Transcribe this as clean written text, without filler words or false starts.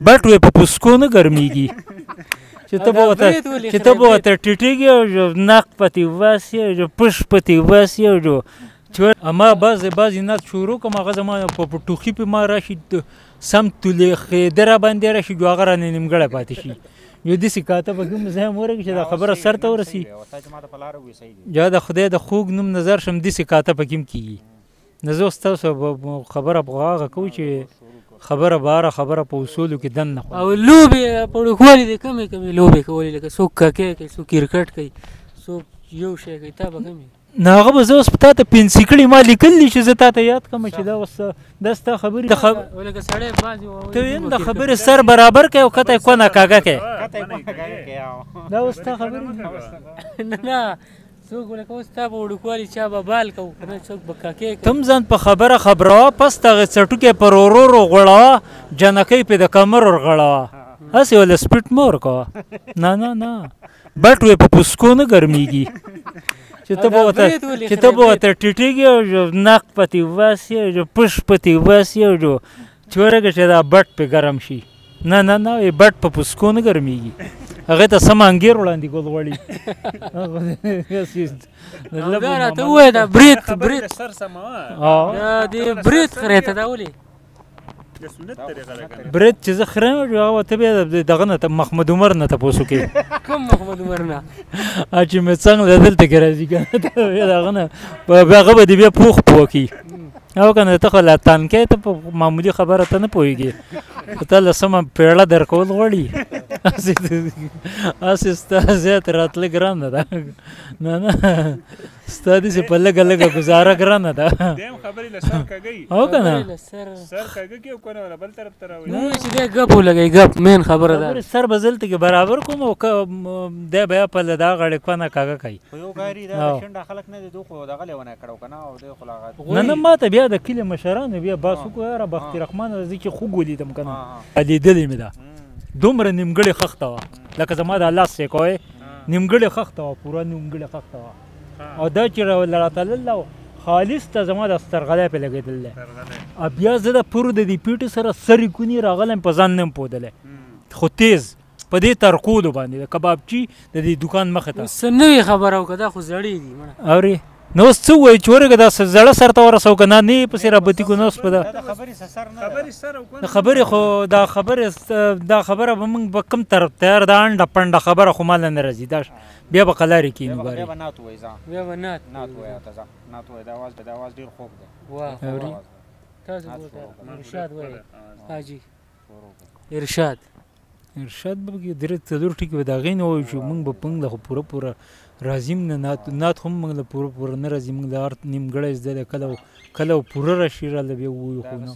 بټوې په پوسکو نه ګرمېږي چې ته به ورته چې ته به ورته ټیټېږي او نق پتې وباسي او پش پتې وباسي او چې اما بعضې بعضې نعت شروع کړم، هغه زما په ټوخي پې ما راشي، سم تولې خېده را باندې راشي، جو هغه رانه نیمګړی پاتې شي. یو داسې کاته به کوم ځای هم ورکړي چې دا خبره سر ته ورسي، یا د خدای د خوږ نوم نظر شم، داسې کاته پکې هم کېږي. نو زه اوس تاسو خبره په هغه کوو چې خبره باره خبره په اصولو کې دننه. او لوبې په وړوکوالي دې کومې کومې لوبې کولې؟ لکه څوک ککې کوي، څوک کرکټ کوي، څوک یو شی کوي، تا به کومې؟ نه هغه به زه اوس تا ته پنسي کړي، ما لیکل دي چې زه تا ته یاد کړم چې دا اوس دا ستا خبرې لکه سړی بعضې ته ویم د خبرې سر برابر کوې او کته یې کونه کاږه کوې، دا اوس ستا خبرې. نه نه، څوک لکه اوس تا په وړوکوالي چا به بال کوو که نه، څوک به کاکې کوي. تم ځان په خبره خبروه، پس د هغې څټوکی پر ورور وغوړوه، جنکۍ پې د کمر ورغړوه، هسې ورله سپیټ مه ورکوه. نه نه نه، بټوې په پوسکو نه ګرمېږي چې ته به ورته چې ته به ورته ټیټېږي او نق پتې وباسي او پش پتې وباسي او چې ورګه چې دا بټ پې ګرم شي. نه نه نه، بټ په پوسکو نه ګرمېږي، هغې ته سم انګیر وړاندې کول غواړي. دا راته ووایه، دا برېت برېت دا دې برېت خرې ته دا ولې؟ برېت چې زه خرم هغه ته بیا دغه نه محمد عمر نه تپوس وکړې. کوم محمد عمر نه؟ چې مې څنګه دلته کې راځي که نه، بیا دغه نه هغه به دې بیا پوخ پوه کړي. او که نه ته خو لا تنکی، ته په معمولي خبره ته نه پوهېږې، خو ته له سمه پېړه درکول غواړي، هسې ستا زیات راتله ګرانه ده. نه نه، ستا داسې په لږه لږه ګزاره ګرانه ده. او که نه چې دی ګپ ولګوي، ګپ مین خبره ده. سر به دلته کې برابر کوم او که دی بیا په له دا غاړې کونه کاږه کوي. نه نه، ما ته بیا د کلي مشرانو بیا باس وکړو، یاره بختي رحمان زه چې خوږ ولیدم که نه، لیدلې مې ده، دومره نیمګړې خښته وه لکه زما د لاس یې کوی، نیمګړې خښته وه، پوره نیمګړې خښته وه. او دا چې راتلله خالص ته زما د سترغلی پې لګېدل دی. بیا زه د پور د دې پیټې سره سرې کونې راغلم، په ځان نه یم پوهېدلی، خو تیز په دې ترکولو باندې د کبابچي د دې دوکان مخې ته. څه نوې خبره وکړه، دا خو زړې دي مړه. اورې نو اوس څه ووایو چې ورګه دا زړه سر ته ورسوو که نه، نه یې پسې رابطي کړو. نو اوس په دا خبرې خو دا خبرې دا خبره به موږ به کوم طرف تیار، دا انډه پنډه خبره خو ماله نه راځي، دا بیا به قلارې کښېنو. بارې بیا به نعت اوري. تاسو ارشاد وایي حاجي ارشاد، ارشاد به پکې درې څلور ټکي به د هغې نه ووایو چې موږ به پنګ له خو پوره پوره راځي، نه نعت هم موږ له پوره پوره نه راځي، موږ له هر نیمګړی زده دی، کله کله پوره راشي راله بیا ووایو. خو نه